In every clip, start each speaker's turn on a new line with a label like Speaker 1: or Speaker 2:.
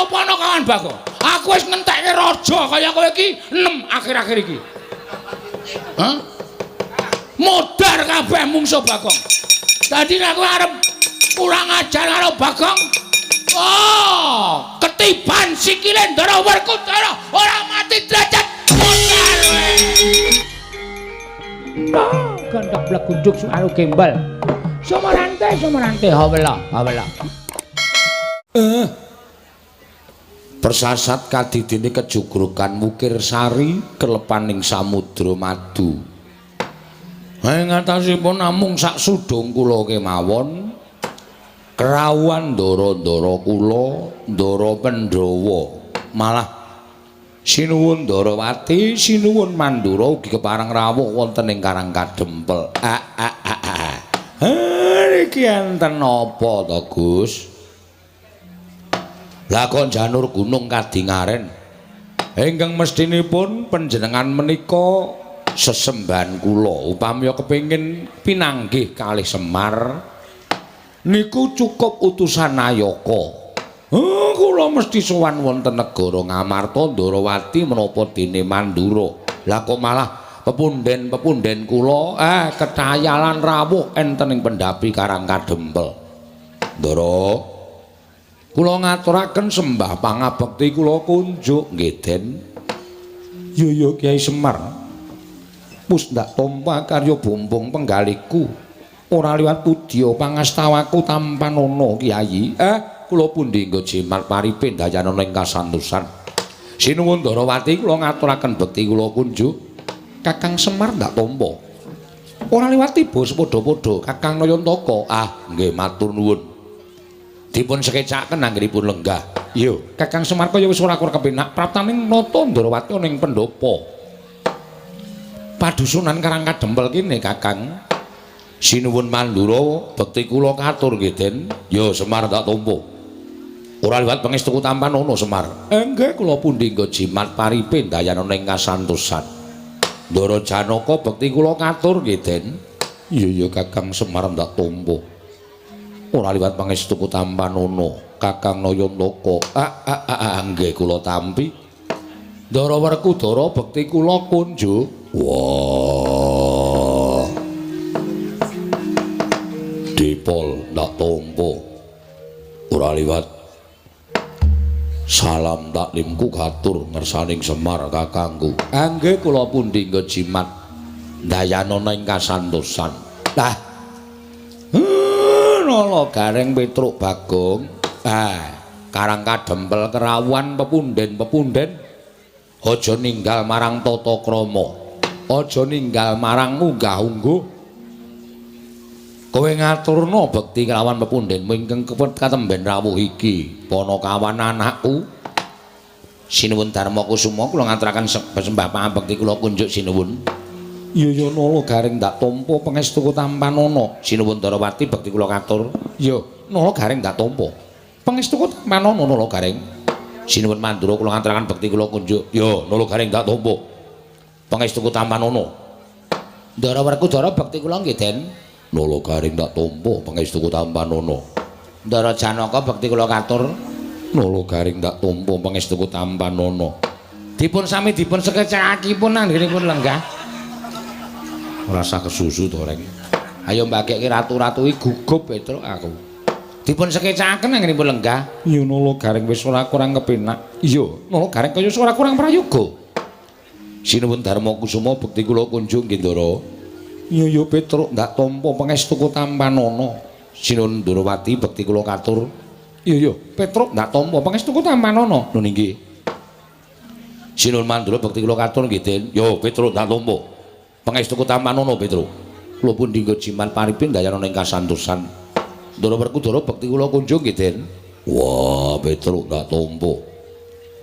Speaker 1: karo Panakawan Bagong. Aku wis ngentekke raja kaya kowe iki 6 akhir-akhir iki. Hah? Modar kabeh mungsuh Bagong. Dadi nek kowe arep kurang ajar karo Bagong, oh, ketiban sikile Ndara Werkudara ora mati derajat modar kowe. Oh, gondok blegunduk suaru gembel. Sumarante, sumarante, hawela, hawela. Persasat kadidine kejugrukan Wukir Sari kelepaning samudra madu. Ing atasipun namung sak sudung kula kemawon kerawuhan ndara-ndara kula, Ndara Pandhawa, malah sinuwun Ndarawati, sinuwun Mandura ugi kepareng rawuh wonten ing Karang Kadempel. Ah ah ah ah. Iki enten apa to, Gus? Lah kok janur gunung kadingaren. Ingkang mestinipun panjenengan menika sesembahan kula upami kepengin pinanggih kalih Semar niku cukup utusan Nayaka. Oh, kula mesti sowan wonten negara Ngamarta Ndarawati menapa dene Mandura. Lah kok malah pepunden-pepunden kula ketayalan rawuh enten ing pendhapi Karang Kadempel. Ndara, kula ngaturaken sembah pangabekti kula kunjuk nggih Den. Yo yo Kyai Semar. Wis ndak tampa karya bumbung penggaliku. Ora liwat pudya pangastawaku tampanana Kyai. Kula pundi nggo jimat paripe ndayanana ing kasantosan. Sinuwun Ndarawati kula ngaturaken bekti kula kunjuk. Kakang Semar ndak tampa. Ora liwat tiba sepadha-padha Kakang Nayantaka. Ah, nggih matur nuwun. Dipun sekecaken anggenipun lenggah. Iya, Kakang Semar kaya wis ora kurang kepenak praptaning nata Ndarawati ana ing pendhapa. Padusunan Karang Kadempel kene Kakang. Sinuwun Mandura bekti kula katur nggih Den. Ya Semar tak tampa. Ora liwat pangestuku tampanana Semar. Nggih kula pundi nggo jimat paripe ndayanana ing kasantosan. Ndara Janaka bekti kula katur nggih Den. Iya ya Kakang Semar ndak tampa. Ora liwat pangestuku tampanana Kakang Nayantaka. Ah ah ah nggih kula tampi. Ndara Werkudara bekti kula kunjuk. Wah. Dipol ndak tampa. Ora liwat salam taklimku katur ngersaning Semar kakangku. Nggih kula pundi nggo jimat ndayanana ing kasantosan. Lah. Nala Gareng Petruk Bagong. Ah, Karang Kadempel kerawuhan pepunden-pepunden. Aja ninggal marang tata krama. Aja ninggal marang unggah-ungguh. Kowe ngaturna bekti kelawan pepundenmu ingkang katemben rawuh iki. Panakawan anakku. Sinuwun Darma Kusuma kula ngaturaken sembah pangabekti kula kunjuk sinuwun. Iya ya Nala Gareng ndak tampa pangestuku tampanana. Sinuwun Ndarawati bekti kula katur. Iya, Nala Gareng ndak tampa. Pangestuku tampanana Nala Gareng. Sinuwun Mandura kula ngaturaken bekti kula kunjuk. Ya, Nala Gareng ndak tampa. Pangestuku tampanana. Ndara Werkudara bekti kula nggih, Den. Nala Gareng ndak tampa pangestuku tampanana. Ndara Janaka bekti kula katur. Nala Gareng ndak tampa pangestuku tampanana. Dipun sami dipun sekecakipun anggenipun lenggah. Ora usah kesusu to, Reng. Ayo mbagekke ratu-ratu iki gugup Petruk aku. Dipun sekecaken anggenipun lenggah. Iya Nala Gareng wis ora kurang kepenak. Iya, Nala Gareng kaya ora kurang prayoga. Sinuwun Darma Kusuma bekti kula kunjung nggih Ndara. Iya ya Petruk ndak tampa pangestuku tampanana. Sinuwun Ndarawati bekti kula katur. Iya ya Petruk ndak tampa pangestuku tampanana. Nun inggih. Sinuwun Mandura bekti kula katur nggih Den. Yo Petruk ndak tampa. Pangestuku tampanana Petruk. Kula pundi nggo jimat paripe ndayanana ing kasantosan. Ndara Werkudara bekti kula kunjung nggih Den. Wah, Petruk ndak tampa.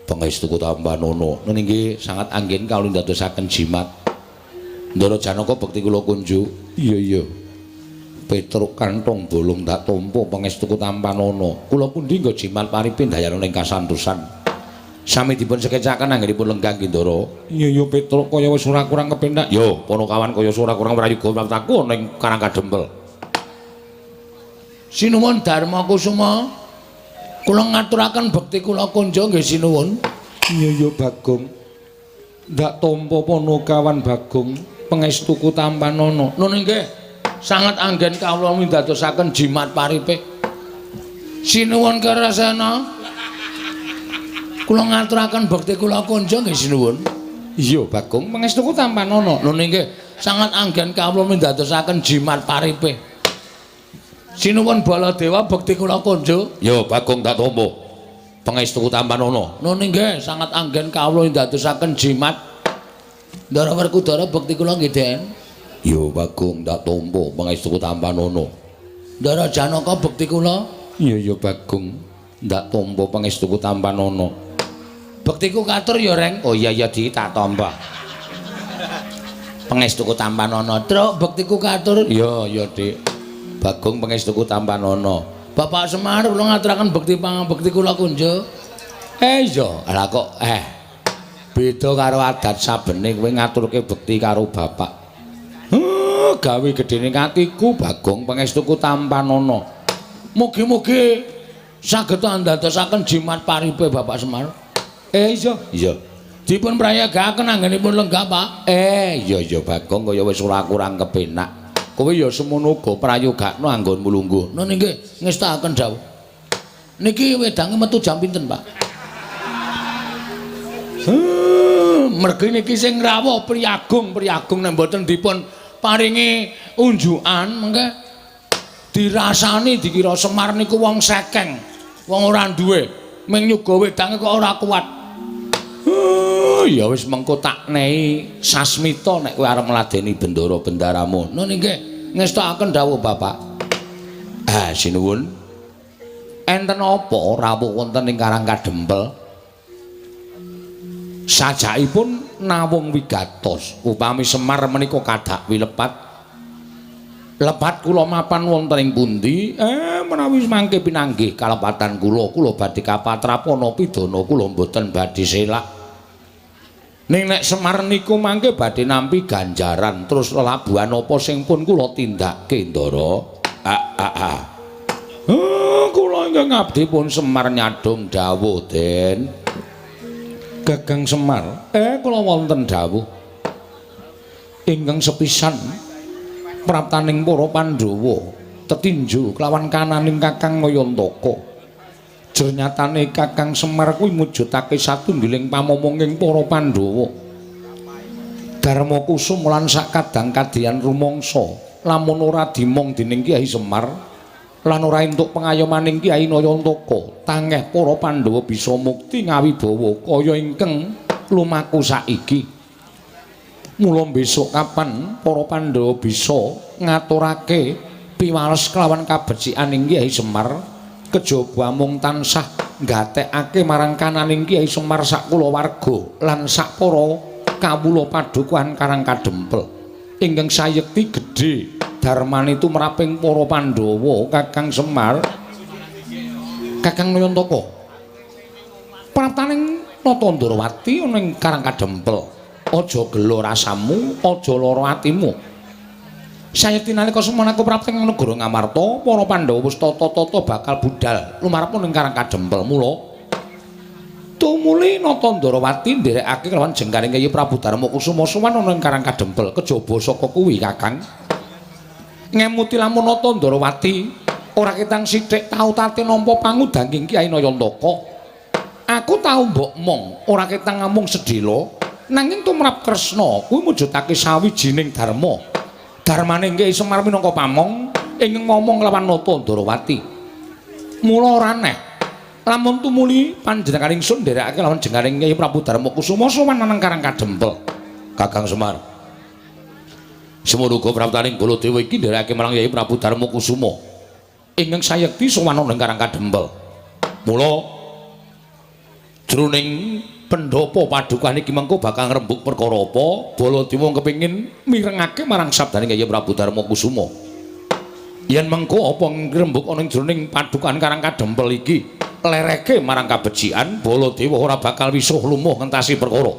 Speaker 1: Pangestuku tampanana. Nun inggih sangat anggen kawula ndadosaken jimat. Ndara Janaka bekti kula kunjuk. Iya iya. Petruk kantong bolong ndak tampa pangestuku tampanana. Kula pundi nggo jimat paripe ndayanana ing kasantosan. Sami dipun sekecaken anggenipun lenggah nggih Ndara. Iya iya Petruk kaya wis ora kurang kepenak. Yo, Panakawan kaya ora kurang prayoga praptaku ana ing Karang Kadempel. Sinuwun Darma Kusuma. Kula ngaturaken bekti kula kunja nggih sinuwun. Iya ya Bagong. Ndak tampa Panakawan Bagong pangestuku tampanana. Nun nggih. Sanget anggen kawula windadosaken jimat paripe. Sinuwun Kerasena. Kula ngaturaken bekti kula kunja nggih sinuwun. Iya Bagong pangestuku tampanana. Nun nggih. Sanget anggen kawula windadosaken jimat paripe. Sinuwun Baladewa bekti kula kunja. Ya Bagong tak tampa. Pangestuku tampanana. Nun nggih, sanget anggen kawula ndadosaken jimat. Ndara Werkudara bekti kula nggih, Den. Ya Bagong tak tampa pangestuku tampanana. Ndara Janaka bekti kula. Iya ya Bagong ndak tampa pangestuku tampanana. Bektiku katur ya, Reng. Oh iya ya Di tak tampa. Pangestuku tampanana. Truk bektiku katur. Iya ya, Dik. Bagong pangestuku tampanana. Bapak Semar kula ngaturaken bekti pangabekti kula kunja. Iya, lah kok beda karo adat sabene kowe ngaturke bekti karo bapak. Gawe gedene atiku Bagong pangestuku tampanana. Mugi-mugi saged andadosaken jimat paripe Bapak Semar. Iya, iya. Dipun prayogakaken anggenipun lenggah, Pak. Iya iya Bagong kaya wis ora kurang kepenak. Kowe ya semono uga prayogakno anggonmu lungguh. Nun nggih, ngestakaken dawuh. Niki wedange metu jam pinten, Pak? Mergi niki sing rawuh priyagung, priyagung nek mboten dipun paringi unjukan mengke dirasani dikira Semar niku wong sekeng, wong ora duwe, ming nyuga wedange kok ora kuat. Ya wis mengko tak nehi sasmita nek kowe arep ngladeni bendara bendaramu. Nun nggih, ngestakaken dawuh Bapak. Ah, sinuwun. Enten apa rawuh wonten ing Karang Kadempel? Sajakipun nawung wigatos upami Semar menika kadak wilepat. Lepat kula mapan wonten ing pundi? Menawi mangke pinanggih kalepatan kula, kula badhe kapatrapana pidana kula mboten badhe selak. Ning nek Semar niku mangke badhe nampi ganjaran terus lelabuhan apa sing pun kula tindakke, Ndara? Ah ah ah. Kula ingkang ngabdi pun Semar nyadhong dawuh, Den. Gagang Semar, kula wonten dawuh. Ingkang sepisan praptaning para Pandhawa tetinju kelawan kananing Kakang Nayantaka. Jernyatane Kakang Semar kuwi mujudake satunggiling pamomonging para Pandhawa. Darma Kusum lan sakadang kadiyan rumangsa lamun ora dimong dening Kyai Semar lan ora entuk pengayomaning Kyai Nayantaka, tangeh para Pandhawa bisa mukti ngawibawa kaya ingkang lumaku saiki. Mula besok kapan para Pandhawa bisa ngaturake piwales kelawan kabecikan Kyai Semar, kejaba amung tansah nggatekake marang kananing Kyai Semar sak kulawarga lan sak para kawula padukuhan Karang Kadempel. Ingkang sayekti gedhe darmane tumraping para Pandhawa Kakang Semar, Kakang Nayantaka. Praptaning Nata Ndrawati ana ing Karang Kadempel. Aja gela rasamu, aja lara atimu. Sayekti nalika semana aku prapting negara Ngamarta, para Pandhawa wis tata-tata bakal budal lumarep ning Karang Kadempel. Mula tumuli Nata Ndrawati nderekake kelawan jengkaring Kyai Prabu Darma Kusuma sowan ana ing Karang Kadempel. Kejaba saka kuwi Kakang ngemuti lamun Nata Ndrawati ora ketang sithik tau tate nampa pangudanging Kyai Nayantaka. Aku tau mbok mong ora ketang amung sedhela, nanging tumrap Kresna kuwi mujudake sawijining dharma. Darmane Kyai Semar minangka pamong ingkang ngomong lawan Nata Ndrawati. Mula ora aneh lamun tumuli panjenengan ingsun nderekake lawan jengkaring Kyai Prabu Darma Kusuma sowan nang Karang Kadempel. Kakang Semar, semono uga praptaning Baladewa iki nderekake marang Kyai Prabu Darma Kusuma ingkang sayekti sowan nang Karang Kadempel. Mula jroning pendhapa padukuhan iki mengko bakal ngrembug perkara apa, Baladewa kepengin mirengake marang sabdane Kyai Prabu Darma Kusuma. Yen mengko apa ngrembug ana ing jroning padukuhan Karang Kadempel iki lereke marang kabecikan, Baladewa ora bakal wisuh lumuh ngentasi perkara.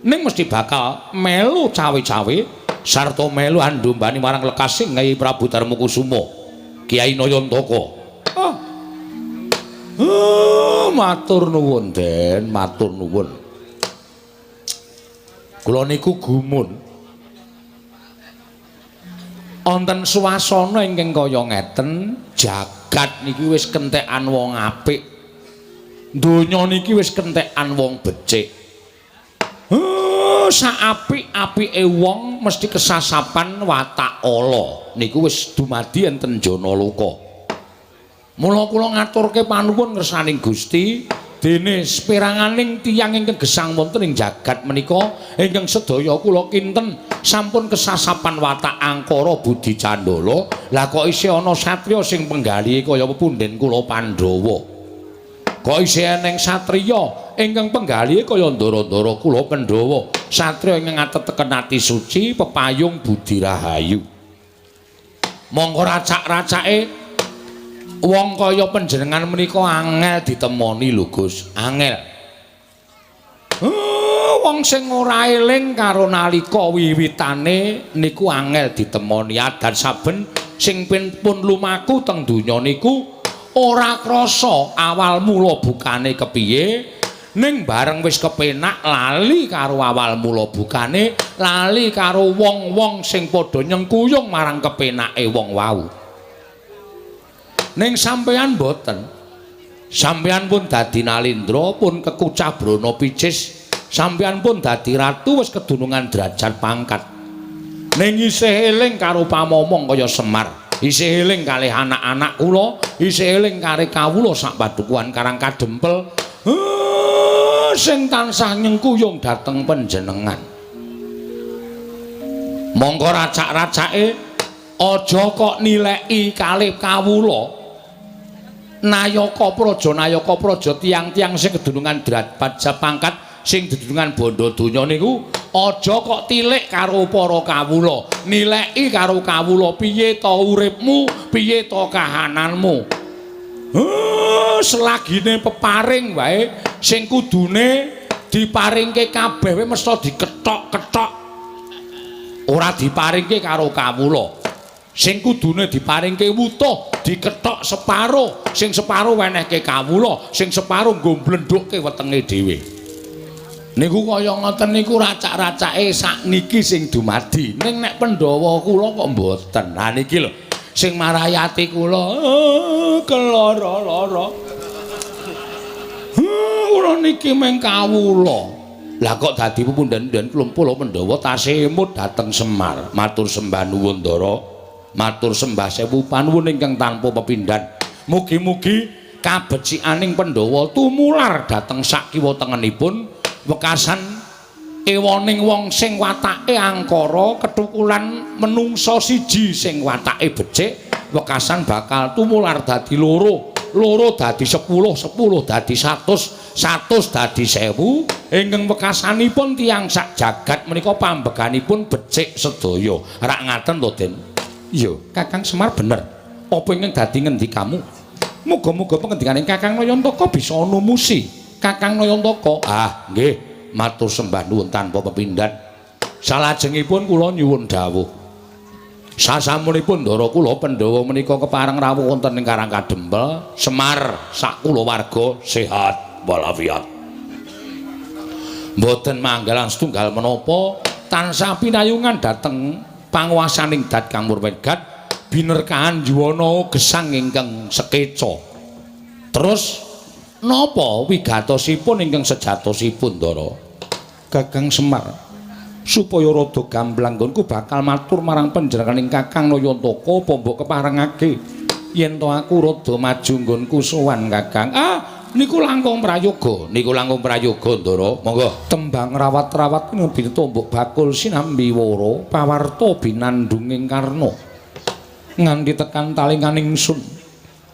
Speaker 1: Ning mesti bakal melu cawe-cawe sarta melu andumbani marang lekasing Kyai Prabu Darma Kusuma, Kyai Nayantaka. Oh. Matur nuwun, Den, matur nuwun. Kula niku gumun. Wonten swasana ingkang kaya ngeten, jagat niki wis kentekan wong apik. Donya niki wis kentekan wong becik. Sak apik-apike wong mesti kesasapan watak ala. Niku wis dumadi enten jana loka. Mula kula ngaturke panuwun ngersaning Gusti, dene seperanganing tiyang ingkang gesang wonten ing jagat menika ingkang sedaya kula kinten sampun kesasapan watak angkara budi candala. Lah kok isih ana satriya sing penggalihe kaya pepunden kula Pandhawa. Kok isih eneng satriya ingkang penggalihe kaya ndara-ndara kula Pandhawa, satriya ingkang ateteken ati suci pepayung budi rahayu. Mongko racak-racake wong kaya panjenengan menika angel ditemoni lho Gus, angel. Wong sing ora eling karo nalika wiwitane niku angel ditemoni. Adan saben sing pun lumaku teng donya niku ora krasa awal mula bukane kepiye, ning bareng wis kepenak lali karo awal mula bukane, lali karo wong-wong sing padha nyengkuyung marang kepenake wong wau. Ning sampeyan mboten. Sampeyan pun dadi Nalindra, pun kekucah brana picis. Sampeyan pun dadi ratu wis kedunungan derajat pangkat. Ning isih eling karo pamomong kaya Semar, isih eling kalih anak-anak kula, isih eling karo kawula sak padukuhan Karang Kadempel. Sing tansah nyengkuyung dhateng panjenengan. Mongko racak-racake aja kok nileki kalih kawula. Nayaka praja, nayaka praja tiyang-tiyang sing kedunungan derajat pangkat, sing dedunungan bondo donya niku aja kok tilik karo para kawula, nileki karo kawula piye to uripmu, piye to kahananmu. Selagine peparing wae sing kudune diparingke kabeh wae mesti dikethok-kethok, ora diparingke karo kawula. Sing kudune diparingke wutuh dikethok separo, sing separo wenehke kawula, sing separo nggo mblendhukke wetenge dhewe. Niku kaya ngoten niku racak-racake sakniki sing dumadi. Ning nek Pandhawa kula kok mboten. Ha niki lho sing marai ati kula keloro-loro. Kula niki mung kawula. Lah kok dadi pepunden-punden kula Pandhawa tasih emut dhateng Semar. Matur sembah nuwun Ndara. Matur sembah sewu panuwun ingkang tanpa pepindhan. Mugi-mugi kabecikaning Pandhawa tumular dhateng sak kiwa tengenipun wekasan ewoning wong sing watake angkara kethukulan menungsa siji sing watake becik, wekasan bakal tumular dadi loro, loro dadi 10, 10 dadi 100, 100 dadi 1000, ingkang wekasanipun tiyang sak jagat menika pambeganipun becik sedaya. Rak ngaten to, Den? Iya, Kakang Semar bener. Apa ingkang dadi ngendikamu? Muga-muga pengendikane Kakang Nayantaka bisa numusi. Kakang Nayantaka. Ah, nggih. Matur sembah nuwun tanpa pepindhan. Salajengipun kula nyuwun dawuh. Sasampunipun ndara kula Pandhawa menika kepareng rawuh wonten ing Karang Kadempel, Semar sak kulawarga sehat walafiat. Mboten manggalan setunggal menapa tansah pinayungan dhateng panguwasaning Dat Kang Murwegat binerkahan yuwana gesang ingkang sekeca. Terus napa wigatosipun ingkang sejatosipun, Ndara? Kakang Semar, supaya rada gamblang nggonku bakal matur marang panjenenganing Kakang Nayantaka apa mbok keparengake yen to aku rada maju nggonku sowan Kakang. Ah, niku langkung prayoga, niku langkung prayoga, Ndara. Monggo. Tembang rawat-rawat nembe tumbuk bakul sinambi wara pawarta binandunging karna. Nganti tekan talinganing sun.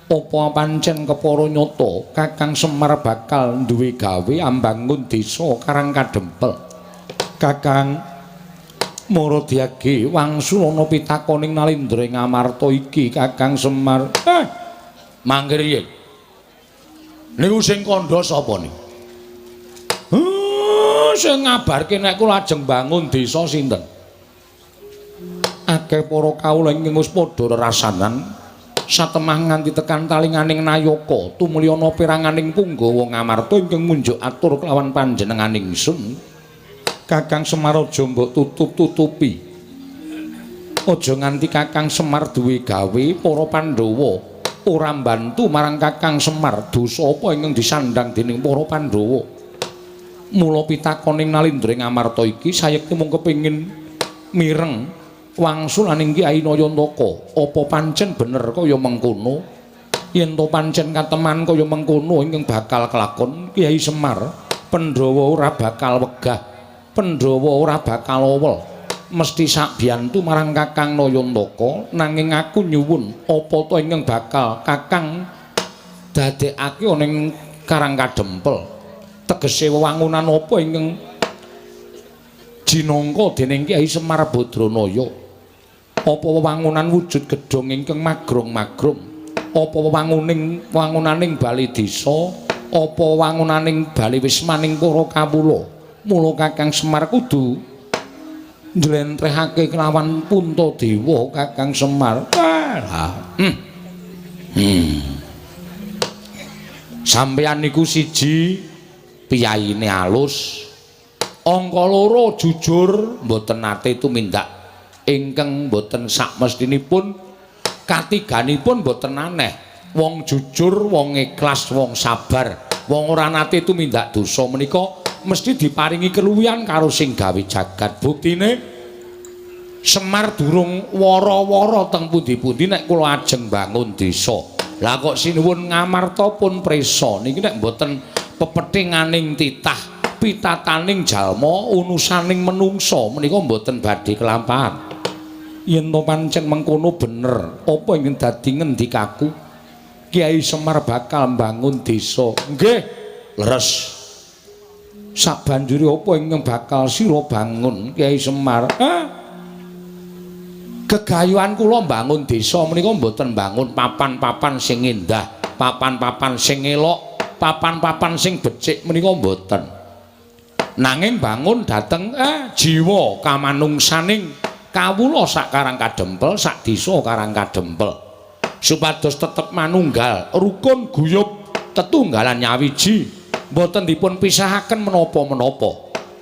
Speaker 1: Apa pancen kepara nyata Kakang Semar bakal duwe gawe ambangun desa Karang Kadempel? Kakang Maradiage wangsulana pitakoning Nalindra ing amarta iki Kakang Semar. Mangke riyin. Niku sing kandha sapa niku? Sing ngabarke nek kula ajeng bangun desa sinten? Akeh para kawula ingkang wis padha rerasanan. Satemah nganti tekan talinganing nayaka tumuli ana peranganing punggawa Ngamarta ingkang munjuk atur kelawan panjenenganing sun. Kakang Semar aja mbok tutup-tutupi. Aja nganti Kakang Semar duwe gawe para Pandhawa ora mbantu marang Kakang Semar, dosa apa ingkang disandhang dening para Pandhawa. Mula pitakoning Nalindra ing Amarta iki sayekti mung kepengin mireng wangsulaning Kyai Nayantaka. Apa pancen bener kaya mengkono? Yen to pancen kateman kaya mengkono ingkang bakal kelakon Kyai Semar, Pandhawa ora bakal wegah, Pandhawa ora bakal owel, mesti sakbiyantu marang Kakang Nayantaka. Nanging aku nyuwun apa to ingkang bakal Kakang dadekake ana ing Karang Kadempel? Tegese wewangunan apa ingkang jinangka dening Kyai Semar Badranaya? Apa wewangunan wujud gedhong ingkang magrong-magrong? Apa wewanguning wangunaning bale desa? Apa wangunaning bale wismaning para kawula? Mula Kakang Semar kudu njlentrehake kelawan Puntadewa Kakang Semar. Sampeyan niku siji piyayine alus, angka loro jujur, mboten nate tumindak ingkang mboten sakmestinipun, katiganipun mboten aneh. Wong jujur, wong ikhlas, wong sabar, wong ora nate tumindak dosa menika mesti diparingi keluwihan karo sing gawe jagat. Buktine Semar durung wara-wara teng pundi-pundi nek kula ajeng bangun desa. Lah kok sinuwun Ngamarta pun prisa niki nek mboten pepethinganing titah, pitataning jalma, unusaning menungsa menika mboten badhe kelampahan. Yen to pancen mengkono bener, apa ingkang dadi ngendikaku? Kyai Semar bakal mbangun desa. Nggih, leres. Sabanjure apa ingkang bakal sira bangun Kyai Semar? Hah? Gegayuhan kula mbangun desa menika mboten mbangun papan-papan sing endah, papan-papan sing elok, papan-papan sing becik menika mboten. Nanging bangun dhateng jiwa kamanungsaning kawula sak Karang Kadempel, sak desa Karang Kadempel. Supados tetep manunggal, rukun guyub, tetunggalan nyawiji, mboten dipun pisahaken menapa-menapa.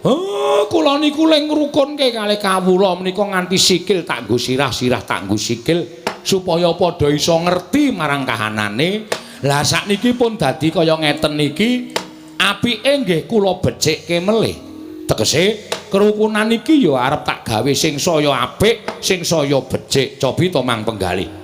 Speaker 1: Heh, kula niku le ngrukunke kalih kawula menika nganti sikil tak nggo sirah, sirah tak nggo sikil supaya padha iso ngerti marang kahanane. Lah sakniki pun dadi kaya ngeten niki, apike nggih kula becikke melih. Tegese kerukunan iki ya arep tak gawe sing saya apik, sing saya becik. Cobi to Mang Penggalih.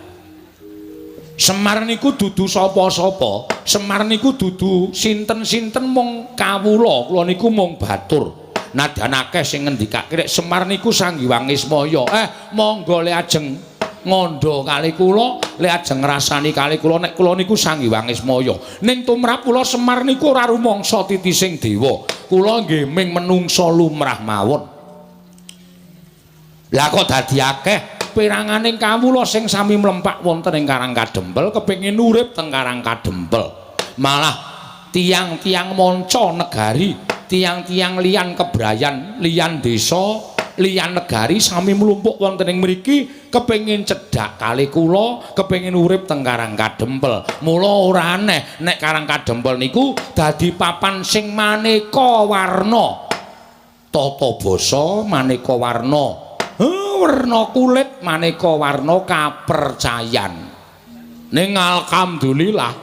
Speaker 1: Semar niku dudu sapa-sapa, Semar niku dudu sinten-sinten, mung kawula, kula niku mung batur. Nadyan akeh sing ngendikake nek Semar niku Sang Hyang Ismaya. Eh, monggo le ajeng ngandha kali kula, le ajeng ngrasani kali kula nek kula niku Sang Hyang Ismaya. Ning tumrap kula Semar niku ora rumangsa titising dewa. Kula nggih ming menungsa lumrah mawon. Lah kok dadi akeh peranganing kawula sing sami mlempak wonten ing Karang Kadempel kepengin urip teng Karang Kadempel. Malah tiang-tiang manca negari, tiang-tiang liyan kebrayan, liyan desa, liyan negari sami mlumpuk wonten ing mriki kepengin cedhak kali kula, kepengin urip teng Karang Kadempel. Mula ora aneh nek Karang Kadempel niku dadi papan sing maneka warna. Tata basa maneka warna. Werna kulit maneka warna kapercayan. Ning alhamdulillah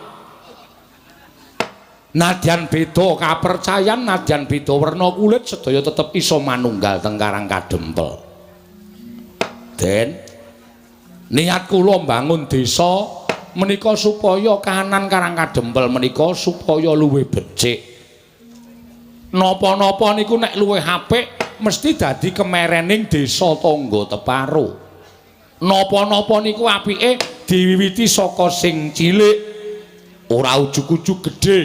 Speaker 1: nadyan beda kapercayan, nadyan beda werna kulit, sedaya tetep iso manunggal teng Karang Kadempel. Den, niat kula mbangun desa menika supaya kahanan Karang Kadempel menika supaya luwih becik. Napa-napa niku nek luwih apik mesti dadi kemerening desa tangga teparo. Napa-napa niku apike diwiwiti saka sing cilik, ora ujug-ujug gedhe.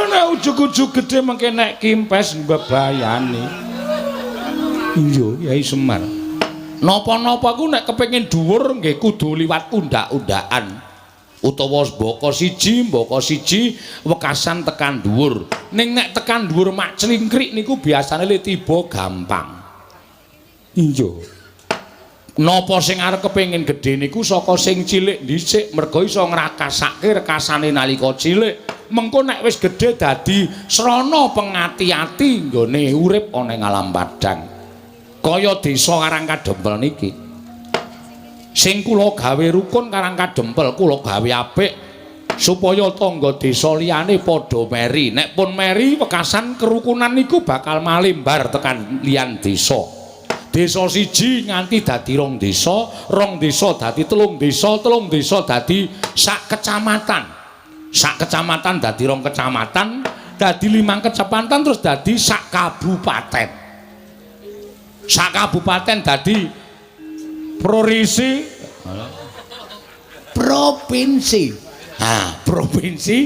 Speaker 1: Nek ujug-ujug gedhe mengke nek kimpes mbebayani. Iya, Yai Semar. Napa-napa ku nek kepengin dhuwur nggih kudu liwat undak-undakan. Utawa mbaka siji wekasan tekan dhuwur. Ning nek tekan dhuwur mak clingkrik niku biasane le tiba gampang. Iya. Napa sing arep kepengin gedhe niku saka sing cilik dhisik, merga iso ngrakasake rekasane nalika cilik. Mengko nek wis gedhe dadi srana pengati-ati nggone urip ana ing alam padhang. Kaya desa Karang Kadempel niki. Sing kula gawe rukun Karang Kadempel, kula gawe apik supaya tangga desa liyane padha meri. Nek pun meri wekasan kerukunan niku bakal malimbar tekan liyan desa. Desa siji nganti dadi rong desa, rong desa dadi telung desa, telung desa dadi sak kecamatan. Sak kecamatan dadi rong kecamatan, dadi 5 kecamatan, terus dadi sak kabupaten. Sak kabupaten dadi provinsi, provinsi. Ha, provinsi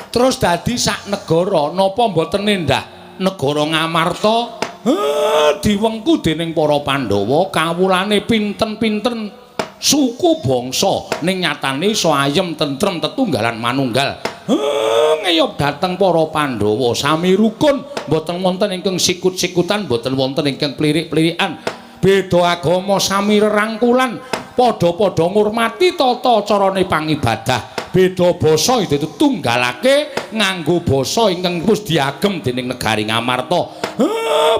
Speaker 1: terus dadi sak negara. Napa mboten endah negara Ngamarta? Diwengku dening para Pandhawa, kawulane pinten-pinten suku bangsa ning nyatane iso ayem tentrem tetunggalan manunggal. Ngeyop dhateng para Pandhawa sami rukun, mboten wonten ingkang sikut-sikutan, mboten wonten ingkang plirik-plirikan. Beda agama sami rerangkulan, padha-padha ngurmati tata carane pangibadah. Beda basa itu ditunggalake nganggo basa ingkang wis diagem dening negari Ngamarta.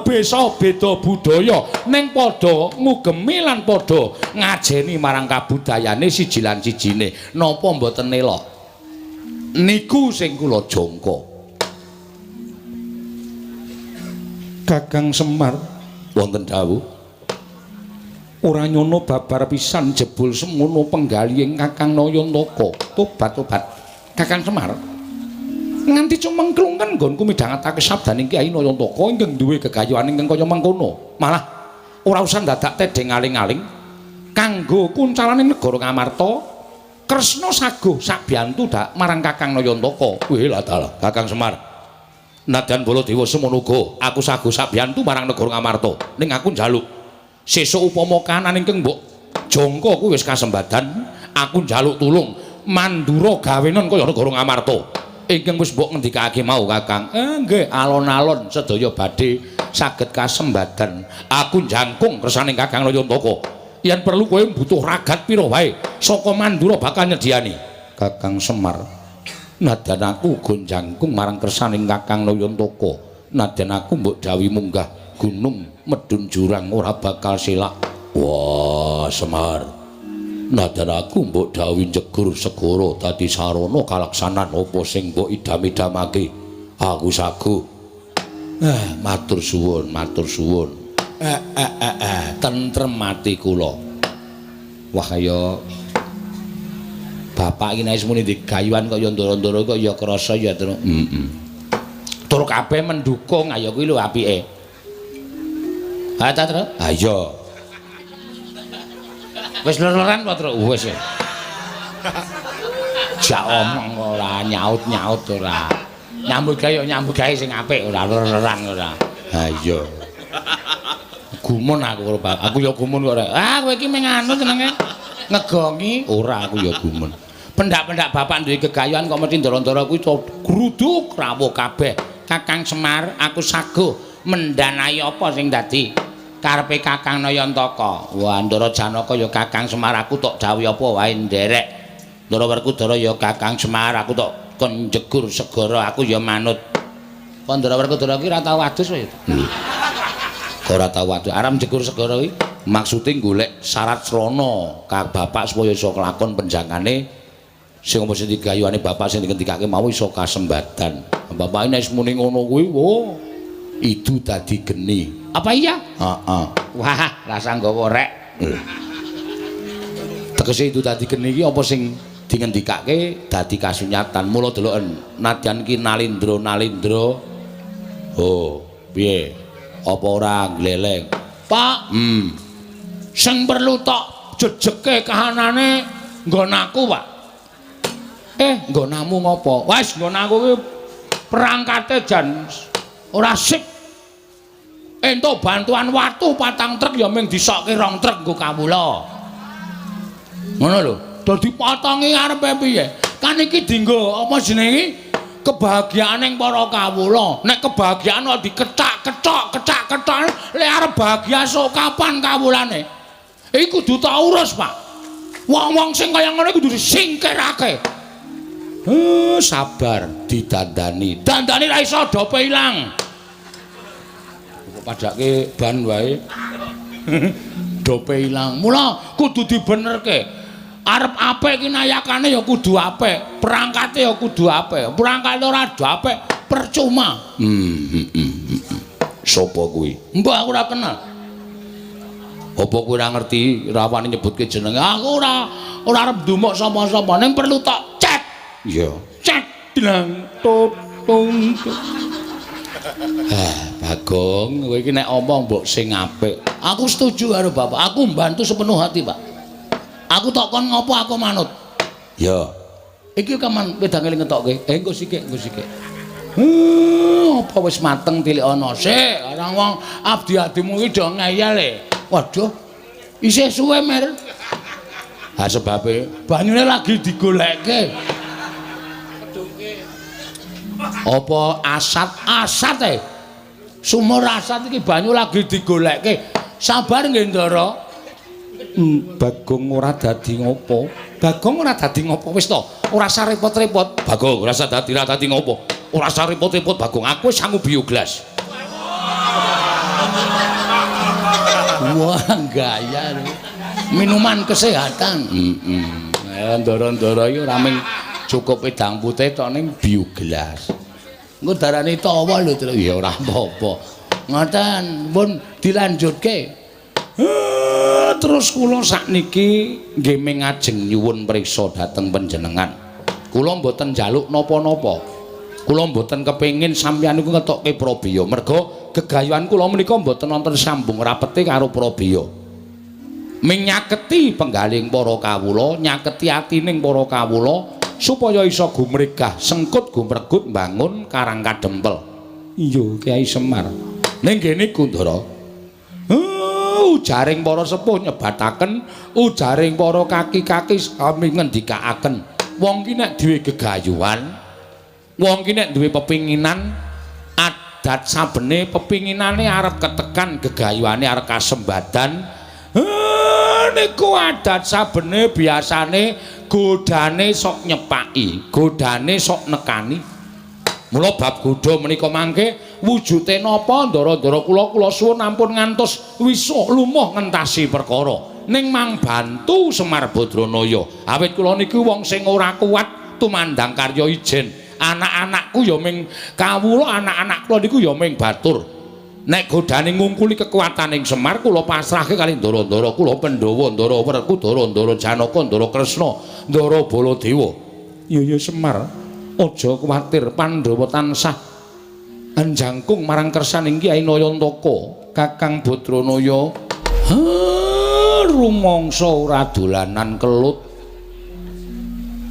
Speaker 1: Besa beda budaya ning padha ngugemi lan padha ngajeni marang kabudayane siji lan sijine. Napa mboten elok? Niku sing kula jangka. Kakang Semar wonten dawuh. Ora nyono babar pisan jebul semono penggalihing Kakang Nayantaka. Tobat-tobat. Kakang Semar. Nganti cumengklungen nggonku midhangetake sabdaning Kyai Nayantaka ingkang duwe gegayuhan ingkang kaya mengkono. Malah ora usah dadak tedheng aling-aling kanggo kuncalane negara Ngamarta. Kresna saguh sabiyantu dak marang Kakang Nayantaka. Wih lah dalah Kakang Semar. Nadyan Baladewa semono uga aku saguh sabiyantu marang negara Ngamarta. Ning aku njaluk sesuk upama kahanan ingkang mbok jangka kuwi wis kasembadan, aku njaluk tulung mandura gawenon kaya negara Ngamarta ingkang wis mbok ngendikake mau Kakang. Nggih, alon-alon sedaya badhe saged kasembadan. Aku jangkung kersane Kakang Nayantaka. Yen perlu kowe butuh ragat pira wae saka Mandura bakal nyediani. Kakang Semar, nadyan aku uga jangkung marang kersane Kakang Nayantaka. Nadyan aku mbok dawuhi munggah gunung medhun jurang ora bakal selak. Wah, Semar. Nadyan aku mbok dawuhi njegur segara dadi sarana kalaksanan apa sing mbok idam-idamake. Aku saguh. Matur suwun, matur suwun. Tentrem ati kula. Wah, kaya bapak iki nek wis muni digayuhan kaya ndara-ndara kok ya krasa ya, Tru. Heeh. Tur kabeh mendukung, ayo kuwi lho apike. Ha ta, Tru? Ha iya. Wis ler-leran apa, Tru? Wis. Jak omong ora nyaut-nyaut ora. Nyambut gawe ya nyambut gawe sing apik ora ler-leran ora. Ha iya. Gumun aku karo bapak. Aku ya gumun kok ora. Ah kowe iki mung anu jenenge ngegongi ora aku ya gumun. Pendak-pendak bapak duwe gegayuhan kok mesti ndara-ndara kuwi gruduk rawuh kabeh. Kakang Semar, aku saguh mendanai apa sing dadi karepe Kakang Nayantaka. Wah, Ndara Janaka ya Kakang Semar aku tok dawuhi apa wae nderek. Ndara Werkudara ya Kakang Semar aku tok kon njegur segara aku ya manut. Kok Ndara Werkudara ki ora tau adus kowe? Ora tau adus. Arep njegur segara kuwi maksude golek syarat srana ka bapak supaya iso kelakon penjangkane sing apa sing digayuhane bapak sing dingendikake mau iso kasembadan. Bapak nek muni ngono kuwi, wo idu dadi geni. Apa iya? Heeh. Wah, rasa nggawa rek. Tegese idu dadi geni iki apa sing dingendikake dadi kasunyatan. Mula deloken nadyan ki nalindra-nalindra. Oh, piye? Apa ora gleleng? Pak, Sing perlu tok jejeke kahanane nggon aku, Pak. Nggonamu ngopo? Wes nggon aku ki perangkate jan ora sip. Entuk bantuan watu 4 truk ya mung disokke 2 truk nggo kawula. Ngono lho. Dadi potongi arepe piye? Kan iki dienggo apa jenenge? Kebahagiaan para kawula. Nek kebahagiaan kok dikecak-kecok, kecak-kecok, lek arep bahagia sok kapan kawulane? Iki kudu tak urus, Pak. Wong-wong sing kaya ngono kudu disingkirake. Sabar didandani. Dandani ra iso dope ilang. Kok padake ban wae. Dope ilang. Mula kudu dibenerke. Arep apik iki nayakane ya kudu apik, perangkate ya kudu apik. Perangkate ora apik percuma. Sopo kuwi? Mbah aku ora kenal. Apa kowe ora ngerti rawani nyebutke jenenge? Aku ora arep ndumuk sapa-sapa, ning perlu tok cek. Iya, cek dlang tutung. Bagong, kowe iki nek omong mbok sing apik. Aku setuju karo bapak. Aku mbantu sepenuh hati, Pak. Aku tok kon ngopo aku manut. Ya. Iki kaman wedange ngetokke. Engko sikik, engko sikik. Apa wis mateng tilik ana sik. Orang wong abdi-abdimu iki do ngeyel e. Waduh. Isih suwe, Mer. Ha sebabe banyune lagi digolekke. Apa asat? Asat e. Sumur asat iki banyu lagi digolekke. Sabar nggih, Ndara. Bagong ora dadi ngopo. Bagong ora dadi ngopo wis to. Ora usah repot-repot. Bagong ora usah dadi ora dadi ngopo. Ora usah repot-repot Bagong. Aku wis sangu bioglas. Wah, gaya. Minuman kesehatan. Heeh. Ndara-ndara iki ora mung cukup wedang putih tok ning bioglas. Engko darane tawa lho, Tru. Ya ora apa-apa. Ngoten, pun dilanjutke. Terus kula sakniki nggih mingajeng nyuwun priksa dhateng panjenengan. Kula mboten njaluk napa-napa. Kula mboten kepengin sampeyan niku ngetokke prabeya. Merga gegayuhan kula menika mboten wonten sambung rapete karo prabeya. Ming nyaketi penggaling para kawula, nyaketi atining para kawula supaya iso gumregah, sengkut gumregut mbangun Karang Kadempel. Iya, Kyai Semar. Ning kene Kundara. Ujaring para sepuh nyebataken, ujaring para kaki-kaki sami ngendikaaken. Wong ki nek duwe gegayuhan, wong ki nek duwe pepinginan, adat sabene pepinginane arep ketekan, gegayuhane arep kasembadan. Niku adat sabene biasane godane sok nyepaki, godane sok nekani. Mula bab godha menika mangke wujude napa ndara-ndara kula kula suwun ampun ngantos wisuh lumuh ngentasi perkara. Ning mang bantu Semar Badranaya. Awit kula niki wong sing ora kuat tumandang karya ijen. Anak-anakku ya ming kawula, anak-anak kula niku ya ming batur. Nek godane ngungkuli kekuataning Semar kula pasrahke kali ndara-ndara kula Pandhawa, Ndara Werkudara, Ndara Janaka, Ndara Kresna, Ndara Baladewa. Ya ya Semar. Aja kuwatir, Pandhawa tansah anjangkung marang kersaning Kyai Nayantaka, Kakang Badranaya. Rumangsa ora dolanan kelut.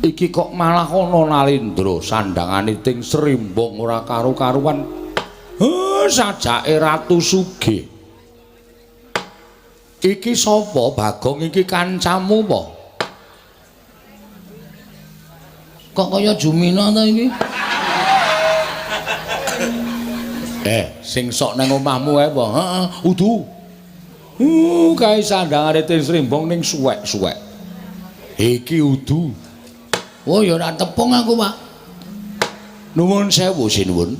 Speaker 1: Iki kok malah ana Nalendra sandangane ting srimbong ora karu-karuan. Sajake Ratu Sugih. Iki sapa Bagong iki kancamu apa? Kok kaya Jumina ta iki? Sing sok nang omahmu ae apa? Heeh, udu. Kae sandangane ting srimbong ning suwek-suwek. Iki udu. Oh, ya ora tepung aku, Pak. Nuwun sewu sinuwun.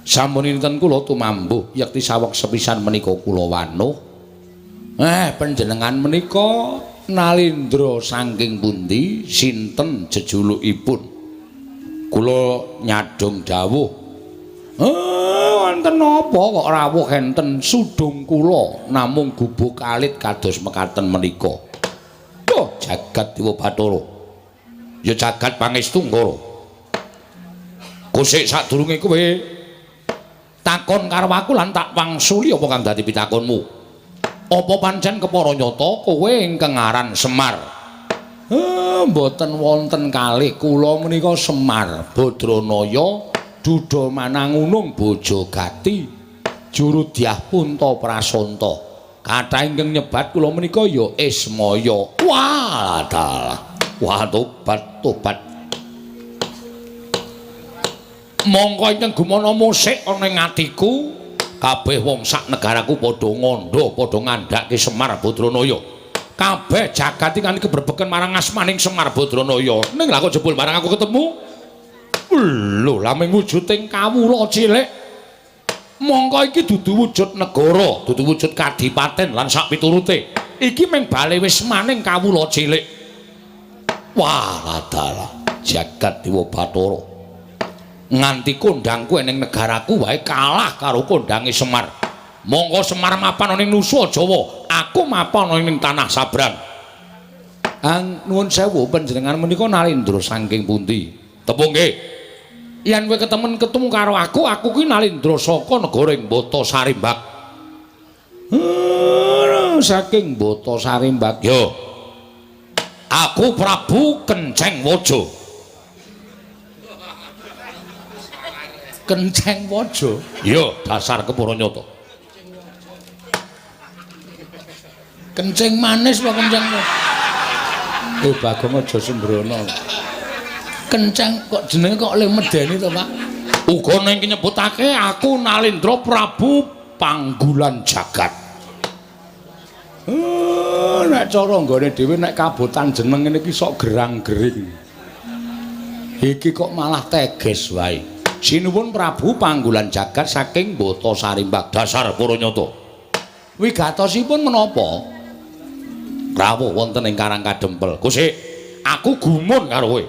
Speaker 1: Sampun inten kula tumambuh yekti saweg sepisan menika kula wanuh. Panjenengan menika Nalendra saking pundi, sinten jejulukipun? Kula nyadhong dawuh. Wonten napa kok rawuh enten sudung kula namung gubuk alit kados mekaten menika. Duh, jagat Dewa Bathara. Ya jagat pangestu Ngara. Kusik sadurunge kowe takon karo aku lan tak wangsuli apa kang dadi pitakonmu. Apa pancen kepara nyata kowe ingkang aran Semar? Mboten wonten kalih kula menika Semar Badranaya Duda Manangunung Bojogati juru dyah Punta Prasanta. Kathah ingkang nyebat kula menika ya Ismaya. Wah, dalah. Wah, tobat tobat. Mongko ingkang gumana musik ana ing atiku, kabeh wong sak negaraku padha ngandha, padha ngandhake Semar Badranaya. Kabeh jagat iki nganti kebrebeken marang asmaning Semar Badranaya. Ning lha kok jebul marang aku ketemu. Lho, lah ming wujuding kawula cilik. Mongko iki dudu wujud negara, dudu wujud kadipaten lan sak piturute. Iki ming bale wismaning kawula cilik. Wah, dalah jagat Dewa Bathara. Nganti kondangku ning negaraku wae kalah karo kondange Semar. Mongko Semar mapan ana ing Nusa Jawa, aku mapan ana ing tanah Sabrang. Ang nuwun sewu panjenengan menika Nalindra saking pundi? Tepung nggih. Yen kowe ketemen ketemu karo aku, aku kuwi Nalindra saka negara ing Bata Sarimbak. Saking Bata Sarimbak. Yo. Aku Prabu Kenceng Waja. Kenceng Waja? Iya, dasar kepara nyata. Kencing manis apa kenceng? Bagong aja sembrono. Kenceng kok jenenge kok le medeni to, Pak? Uga ning nyebutake aku Nalindra Prabu Panggulan Jagat. Nek cara nggone dhewe nek kabotan jeneng ngene iki sok gerang-gering. Iki kok malah teges wae. Sinuwun Prabu Panggulan Jagat saking Bata Sarimbak, dasar para nyata. Wigatosipun menapa? Rawuh wonten ing Karang Kadempel. Kusik, aku gumun karo kowe.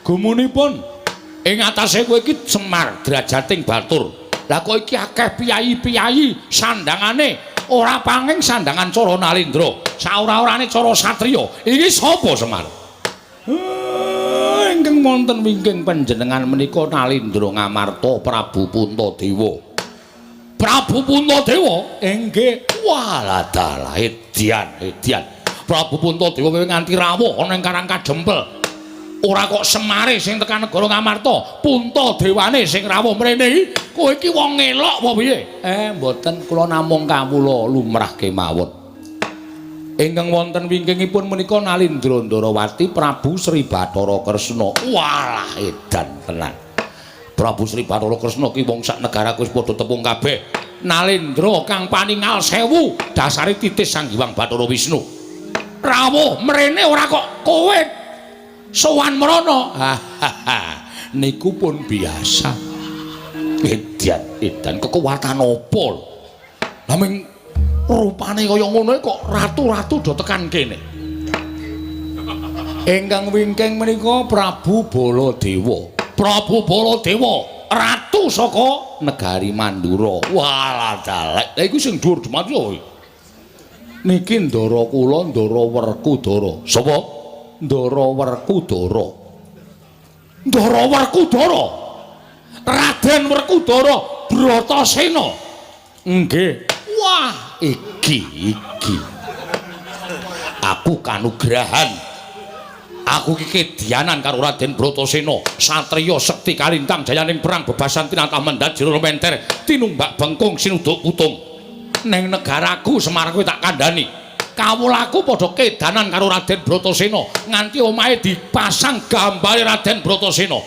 Speaker 1: Gumunipun ing atase kowe iki Semar drajating batur. Lah kok iki akeh piyayi-piyayi sandangane ora panging sandangan cara Nalindra, saora-orane cara satriya. Iki sapa Semar? Ingkang wonten wingking panjenengan menika Nalindra Ngamarta Prabu Puntadewa. Prabu Puntadewa? Inggih. Walah dalah edian, edian. Prabu Puntadewa kowe nganti rawuh ana ing Karang Kadempel. Ora kok Semare sing tekan negara Ngamarta, Puntadewane sing rawuh mrene iki. Kowe iki wong ngelok apa piye? Mboten, kula namung kawula lumrah kemawon. Ingkang wonten wingkingipun menika Nalindra Ndarawati Prabu Sri Bathara Kresna. Walah edan tenan. Prabu Sri Bathara Kresna ki wong sak negaraku wis padha tepung kabeh. Nalindra kang paningal sewu dasare titis Sang Hyang Bathara Wisnu. Rawuh mrene ora kok kowe sowan mrono. Niku pun biasa. Edan, edan kekuatan apa lho? Lah ming rupane kaya ngono kok ratu-ratu do tekan kene. Ingkang wingking menika Prabu Baladewa. Prabu Baladewa, ratu saka negari Mandura. Walah dalek. Lah iku sing dhuwur dhumat kuwi. Niki ndara kula Ndara Werkudara. Sapa? Ndara Werkudara. Ndara Werkudara. Raden Werkudara Bratasena. Nggih. Wah, iki iki. Aku kanugrahan. Aku iki kedianan karo Raden Bratasena, satriya sekti kalintang jayaning perang bebasan tinatah mendhat jero menter, tinumbak bengkung sinuduk putung. Neng negaraku Semar kuwi tak kandhani. Kawulaku padha kedanan karo Raden Bratasena, nganti omahe dipasang gambare Raden Bratasena.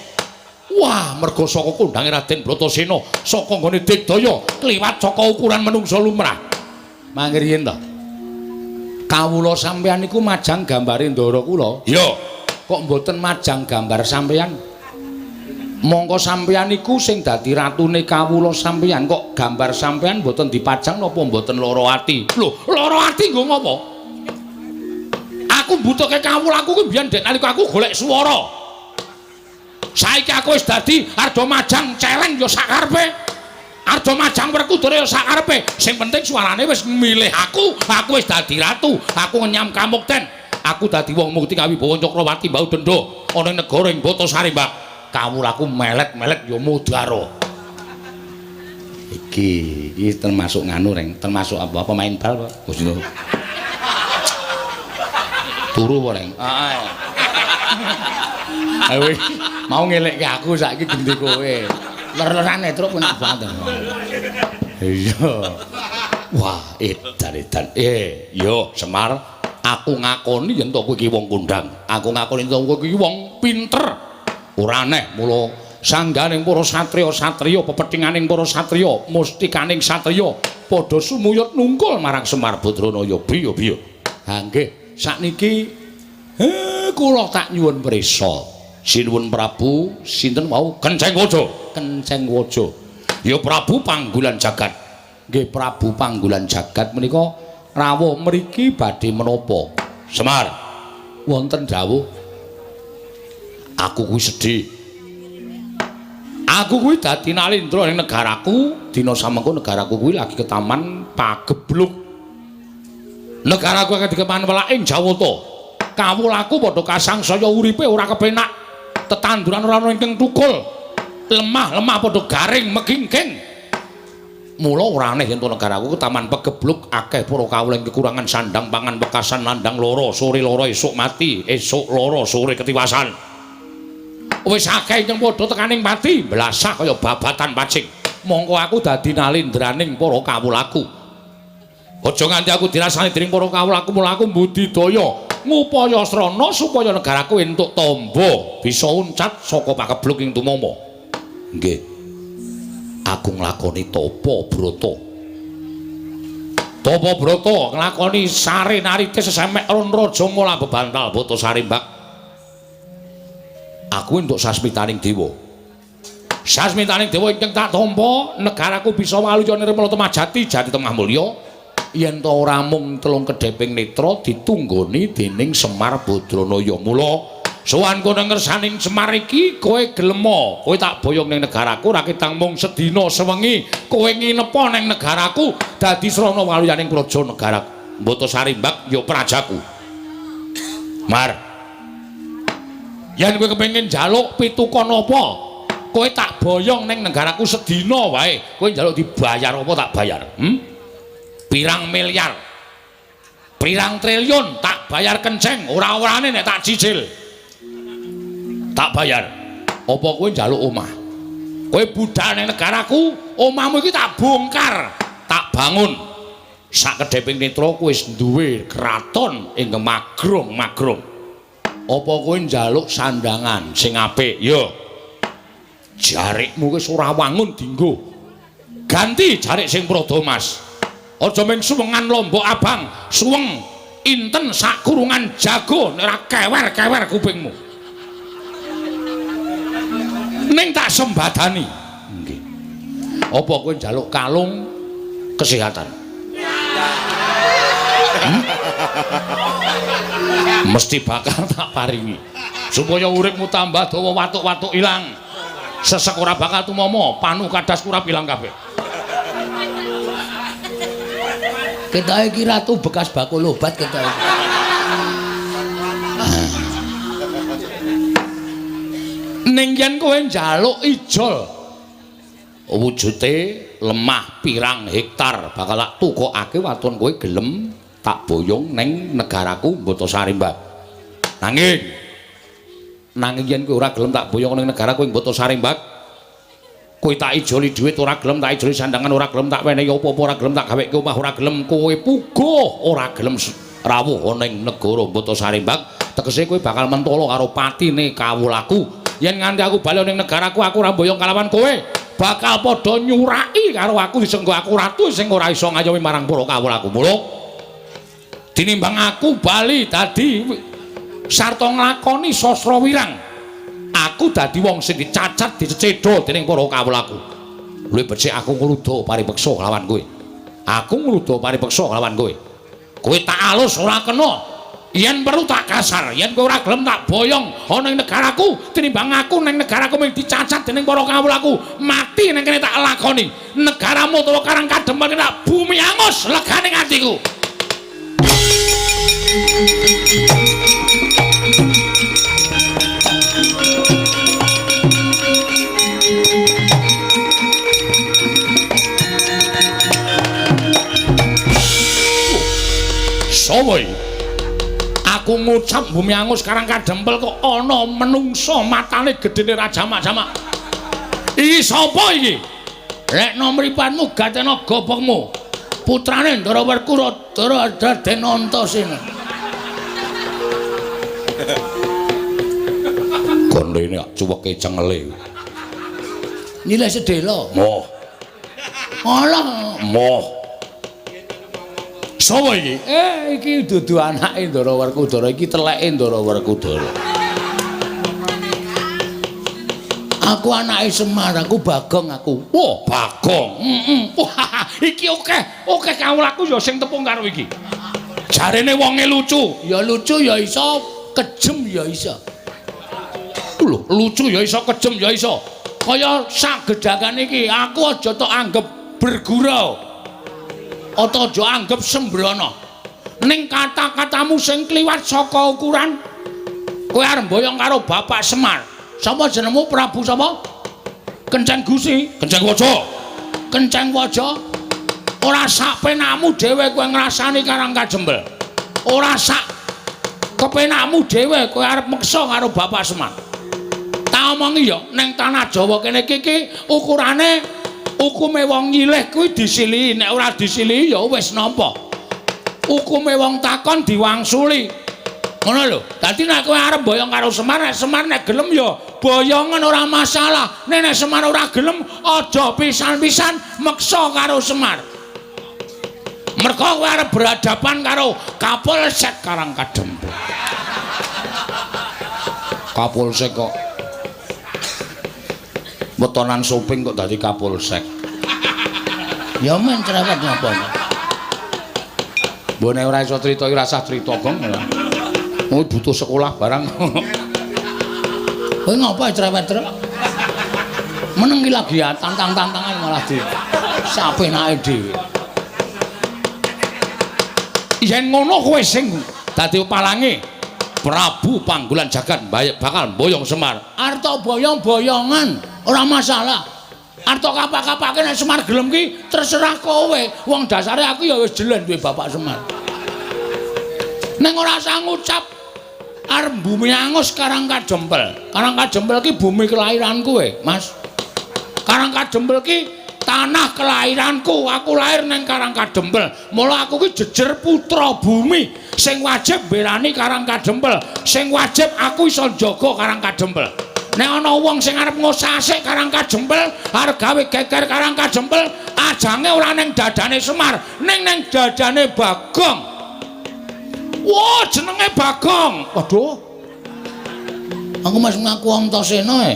Speaker 1: Wah, merga saka kondange Raden Bratasena, saka nggone digdaya kliwat saka ukuran menungsa lumrah. Mangriyen to. Kawula sampeyan niku majang gambare ndara kula. Iya. Kok mboten majang gambar sampeyan? Mongko sampeyan niku sing dadi ratune kawula sampeyan, kok gambar sampeyan mboten dipajang napa mboten lara ati? Lho, lara ati nggo ngopo? Aku mbutuhke kawulaku kuwi biyen dek nalika aku golek swara. Saiki aku wis dadi arda majang celeng ya sakarepe. Arda majang Werkudara ya sakarepe. Sing penting suarane wis milih aku, aku wis dadi ratu, aku ngenyam kamukten. Aku dadi wong mukti kawibawa Cakrawati mbau denda ana ing negara ing Bata Sarimbak. Kawulaku melet-melet ya mudara. Iki iki termasuk nganu reng, termasuk apa pemain bal Pak? Gusti. Turu apa reng? Heeh. Ayo mau ngelekke aku saiki ganti kowe. Ler-lerane truk enak banget. Iya. Wah, edan-edan. Yo Semar, aku ngakoni yen to kowe iki wong kondang. Aku ngakoni yen to kowe iki wong pinter. Ora aneh mula sangganing para satriya-satriya, pepethinganing para satriya, mustikaning satriya padha sumuyut nungkul marang Semar Badranaya. Biya-biya. Ha nggih, Sakniki kula tak nyuwun prisa. Sinuwun Prabu sinten wau? Kenceng Waja. Kenceng Waja. Ya Prabu Panggulan Jagat. Nggih Prabu Panggulan Jagat menika rawuh mriki badhe menapa? Semar. Wonten dawuh. Aku kuwi sedih. Aku kuwi dadi nalindra ning negaraku, dina samengko negaraku kuwi lagi ketaman pagebluk. Negaraku akeh dikeman welaking Jawata. Kawulaku padha kasangsaya uripe ora kepenak. Tetanduran ora ana ingkang tukul. Lemah-lemah padha garing megingking. Mula ora aneh yen negaraku ketaman pegebluk akeh para kawula ing kekurangan sandang pangan wekasan landang loro, sore loro esuk mati, esuk loro sore ketiwasan. Wis akeh ingkang padha tekaning pati, blasah kaya babatan pacing. Mongko aku dadi nalindraning para kawulaku. Aja nganti aku dirasani dening para kawulaku, mula aku mbudidaya ngupaya srana supaya negaraku entuk tamba, bisa uncat saka pakebluk ing tumama. Nggih. Aku nglakoni tapa brata. Tapa brata nglakoni sare narite sesemek ron raja mula bebantal bata sarimbak. Aku entuk sasmitaning dewa. Sasmitaning dewa ingkang tak tampa, negaraku bisa waluya nirmala temah jati, jati temah mulya. Yen ta ora mung telung kedheping netra ditunggoni dening Semar Badranaya. Mula sowanku nang ngersaning Semar iki kowe gelema, kowe tak boyong ning negaraku ora ketang mung sedina sewengi, kowe nginepa ning negaraku dadi srana waluyaning praja negara Mbata Sarimbak ya prajaku. Mar, yen kowe kepengin njaluk pitukon apa, kowe tak boyong ning negaraku sedina wae, kowe njaluk dibayar apa tak bayar? Pirang miliar, pirang triliun tak bayar kenceng, ora-orane nek tak cicil. Tak bayar. Apa kowe njaluk omah? Kowe budal ning negaraku, omahmu iki tak bongkar, tak bangun. Sak kedheping netra kowe wis duwe kraton ingkang magrong-magrong. Apa kowe njaluk sandangan sing apik? Ya. Jarikmu wis ora wangun dinggo. Ganti jarik sing Prada Mas. Aja mung suwengan lombok abang, suweng inten sak kurungan jago nek ora kewer-kewer kupingmu. Ning tak sembadani. Nggih. Apa kowe njaluk kalung kesehatan? Mesti bakal tak paringi. Supaya uripmu tambah dawa, watuk-watuk ilang. Sesek ora bakal tumama, panu kadas kurap ilang kabeh.
Speaker 2: Ketoke iki ratu bekas bakul obat ketoke.
Speaker 1: Ning yen kowe njaluk ijol wujute lemah pirang hektar bakal tak tukokake waton kowe gelem tak boyong ning negaraku Mbata Sarimbak. Nanging yen kowe ora gelem tak boyong ning negaraku Mbata Sarimbak, kowe tak ijoli dhuwit ora gelem, tak ijoli sandangan ora gelem, tak wenehi apa-apa ora gelem, tak gaweke omah ora gelem, kowe puguh ora gelem rawuh ning negara Mbata Sarimbak, tegese kowe bakal mentolo karo patine kawulaku. Yen nganti aku bali ning negaraku aku ora mboyong kalawan kowe, bakal padha nyuraki karo aku disenggo aku ratu sing ora iso ngayomi marang para kawulaku. Mula tinimbang aku bali dadi sarta nglakoni sastra wirang, aku dadi wong sing dicacat dicecedha dening para kawulaku. Luwih becik aku ngluda paripeksa kelawan kowe. Aku ngluda paripeksa kelawan kowe. Kowe tak alus ora kena. Yen perlu tak kasar, yen kowe ora gelem tak boyong ana ing negaraku, tinimbang aku ning negaraku mung dicacat dening para kawulaku, mati ning kene tak lakoni. Negaramu utawa Karang Kadempel tak bumi angus legane atiku. Sopo iki? Aku ngucap bumi angus Karang Kadempel kok ana menungsa matane gedene ra jamak-jamak. Iki sapa iki?
Speaker 2: Lekno mripatmu gatena gobokmu. Putrane Ndara Werkudara Raden Antasena.
Speaker 1: Gondene kok cuweke cengele.
Speaker 2: Nyilih sedhela.
Speaker 1: Moh.
Speaker 2: Alah,
Speaker 1: moh. Sapa iki? Iki dudu anake Ndara Werkudara, iki teleke Ndara Werkudara.
Speaker 2: Aku anake Semar, aku Bagong aku.
Speaker 1: Wah, Bagong. Heeh. Wah, iki akeh, akeh kawulaku ya sing tepung karo iki. Jarene wonge lucu.
Speaker 2: Ya lucu ya iso, kejem ya iso.
Speaker 1: Lho, lucu ya iso, kejem ya iso. Kaya sak gedhakan iki, aku aja tok anggep bergurau. Ata aja anggep sembrono. Ning kata-katamu sing kliwat saka ukuran, kowe arep mboyong karo Bapak Semar.
Speaker 2: Sapa jenengmu Prabu sapa?
Speaker 1: Kenceng Gusi, Kenceng Waja.
Speaker 2: Kenceng Waja.
Speaker 1: Ora sak penakmu dhewe kowe ngrasani Karang Kajembel. Ora sak kepenakmu dhewe kowe arep meksa karo Bapak Semar. Tak omongi ya, ning tanah Jawa kene iki ukurane hukume wong nyilih kuwi disilihi, nek ora disilihi ya wis nampa. Hukume wong takon diwangsuli. Ngono lho. Dadi nek kowe arep boyong karo Semar, nek Semar nek gelem ya boyongen ora masalah. Nek nek Semar ora gelem aja pisan-pisan meksa karo Semar. Mergo kowe arep berhadapan karo Kapolsek Karang Kadempel. Kapolsek kok wetonan soping kok dadi Kapolsek.
Speaker 2: Ya men cerewet ngapa.
Speaker 1: Mbok nek ora iso crita iki rasah crita, Gong. Mau butuh sekolah barang.
Speaker 2: Kowe ngapa cerewet truk? Meneng iki lagi ya tantang-tantangan malah di sapenake dhewe.
Speaker 1: Yen ngono kowe sing dadi palange Prabu Panggulan Jagat bakal mboyong Semar.
Speaker 2: Arta boyong-boyongan ora masalah. Arta kapak-kapake nek Semar gelem ki terserah kowe. Wong dasare aku ya wis jelen duwe Bapak Semar. Ning ora usah ngucap arep bumi angus Karang Kajempel. Karang Kajempel ki bumi kelahiranku kowe, Mas.
Speaker 1: Karang Kajempel ki tanah kelahiranku. Aku lahir nang Karang Kadempel. Mula aku ki jejer putra bumi sing wajib mbelani Karang Kadempel, sing wajib aku iso njaga Karang Kadempel. Nek ana wong sing arep ngosasik Karang Kadempel, arep gawe geger Karang Kadempel, ajange ora ning dadane Semar, ning ning dadane Bagong. Wah, jenenge Bagong. Waduh.
Speaker 2: Aku mas ngaku Antasena e.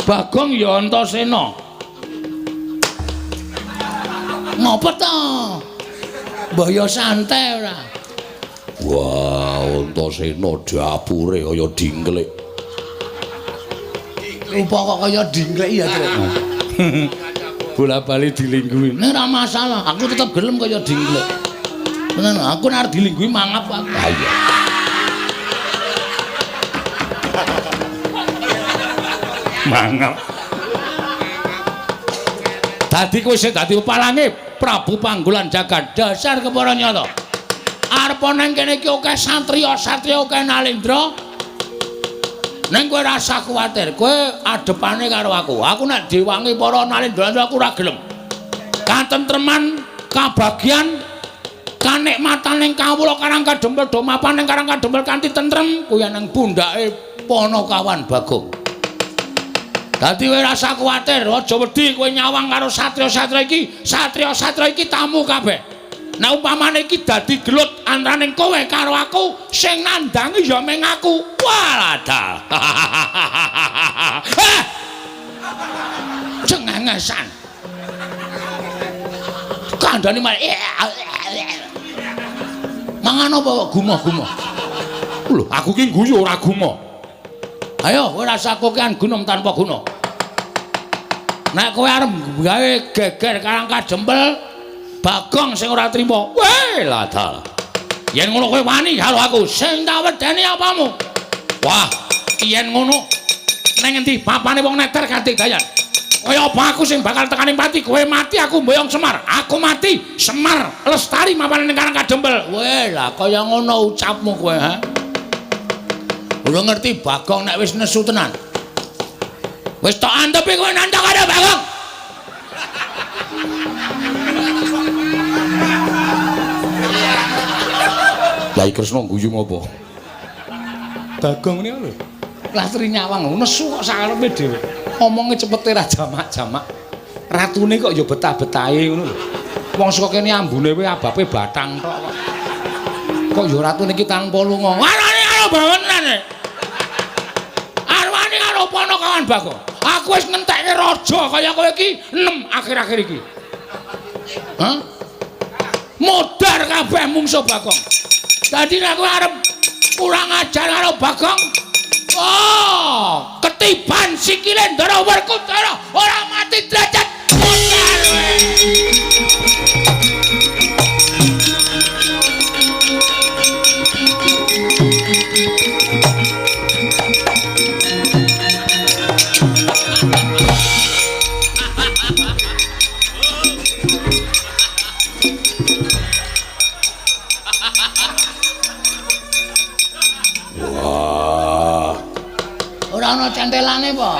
Speaker 1: Bagong ya Antasena.
Speaker 2: Ngopo to? Mbah ya santai ora.
Speaker 1: Wah, Antasena dapure kaya dingklik.
Speaker 2: Rupa kok kaya dingklik ya, Truk.
Speaker 1: Bola-bali dilingguhi.
Speaker 2: Nek ora masalah, aku tetep gelem kaya dingklik. Tenan, aku nek arep dilingguhi mangap aku.
Speaker 1: Ha iya. Mangap. Dadi kowe sing dadi palange Prabu Panggulan Jagat
Speaker 2: dasar kepara nyata.
Speaker 1: Arep nang kene iki akeh satriya-satriya akeh nalendra. Ning kowe ora usah kuwatir, kowe adepane karo aku. Aku nek diwangi para nalendra aku ora gelem. Katentreman, kabagyan, kanikmatan ning kawula Karang Kadempel do mapan ning Karang Kadempel kanthi tentrem
Speaker 2: kuwi nang pundhake Panakawan Bagong.
Speaker 1: Dadi kowe ora usah kuwatir, aja wedi kowe nyawang karo satriya-satriya iki, satriya-satriya iki tamu kabeh. Nek umpamane iki dadi gelut antaraning kowe karo aku, sing nandangi ya mung aku. Walah. Cengengesan. Kandhane malah
Speaker 2: mangan apa kok gumoh-gumoh.
Speaker 1: Lho, aku ki guyu ora gumoh.
Speaker 2: Ayo, kowe rasa kokean gunung tanpa guna.
Speaker 1: Nek kowe arep gawe geger Karang Kadempel, Bagong sing ora trima. Weh, ladal. Yen ngono kowe wani karo aku, sing tak wedeni apamu? Wah, yen ngono nang endi papane wong neter kanthi dayan. Kaya apa aku sing bakal tekaning pati, kowe mati aku mboyong Semar. Aku mati, Semar lestari mapane ning Karang Kadempel.
Speaker 2: Weh, lah kaya ngono ucapmu kowe, ha? Ora ngerti Bagong nek wis nesu tenan.
Speaker 1: Wis tok antepi kowe nantang karo Bagong. Yai Kresna guyu ngopo? Bagong niku lho. Lastri nyawang nesu kok sakarepe dhewe. Omonge cepete ra jamak-jamak. Ratune kok ya betah-betahe ngono lho.
Speaker 2: Wong saka kene ambune wae abape batang tok kok. Kok ya ratu niki tanpa lunga. Arwane karo bawenan. Arwane karo Panakawan Bagong. Aku wis ngentekke raja kaya kowe iki 6 akhir-akhir iki. Hah? Modar kabeh mungsuh Bagong. Dadi nek kowe arep kurang ajar karo Bagong, oh, ketiban sikile Ndara Werkudara ora mati derajat modar kowe.
Speaker 1: Wah.
Speaker 2: Ora ana centelane apa?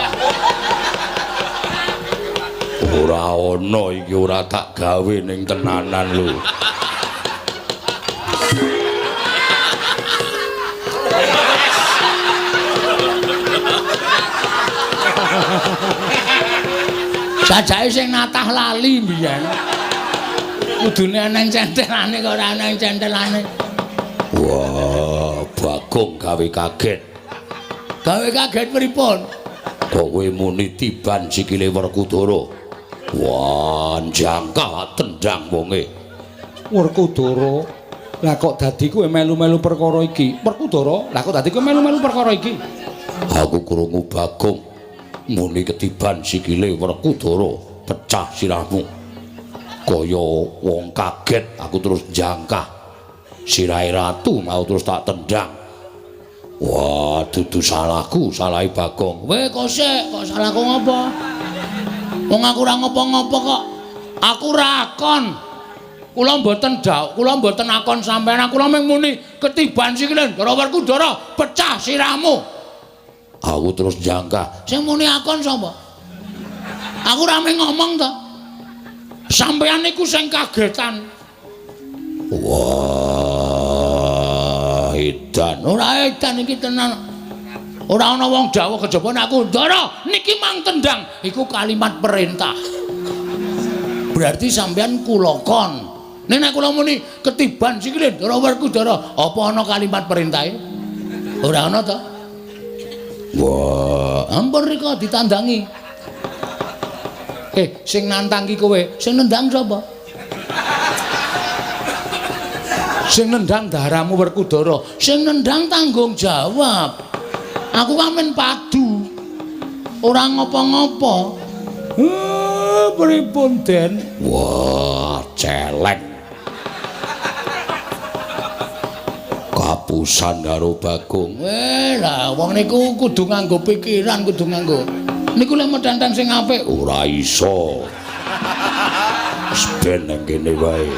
Speaker 1: Ora ana iki, ora tak gawe ning tenanan lho.
Speaker 2: Jajake sing natah lali mbiyen. Kudune ana centelane kok ora ana centelane.
Speaker 1: Wah, Bagong gawe kaget.
Speaker 2: Gawe kaget pripun?
Speaker 1: Kowe muni tiban sikile Werkudara. Wah, jangkah tendang wonge.
Speaker 2: Werkudara, lah kok dadi kowe melu-melu perkara iki? Werkudara, lah kok dadi kowe melu-melu perkara iki?
Speaker 1: Aku krungu Bagong muni ketiban sikile Werkudara, pecah sirahmu. Kaya wong kaget, aku terus jangkah. Sirahe ratu mau terus tak tendang. Wah, dudu salahku, salahe Bagong.
Speaker 2: Weh, kok sik, kok salahku ngopo? Wong aku ora ngopo-ngopo kok. Aku ora akon. Kula mboten dawuh, kula mboten akon sampeyan. Kula mung muni ketiban sikile Ndara Werkudara, pecah sirahmu.
Speaker 1: Aku terus jangkah.
Speaker 2: Sing muni akon sapa? Aku ora mung ngomong to. Sampeyan niku sing kagetan.
Speaker 1: Wah, edan.
Speaker 2: Ora edan iki tenan. Ora ana wong dawuh kejaba nek aku Ndara niki mang tendang, iku kalimat perintah. Berarti sampeyan kula kon. Nek nek kula muni ketiban sikile Ndara Werkudara, apa ana kalimat perintahe? Ora ana to.
Speaker 1: Wah,
Speaker 2: ampun rika ditandangi. Sing nantang ki kowe, sing nendang sapa? Sing nendang daramu Werkudara, sing nendang tanggung jawab. Aku kan men padu. Ora ngopo-ngopo. Pripun, Den?
Speaker 1: Wah, celeng. Kapusan karo Bagong.
Speaker 2: Weh, lah wong niku kudu nganggo pikiran, kudu nganggo. Niku lek medhanteng sing apik
Speaker 1: ora iso. Wis ben nang kene wae.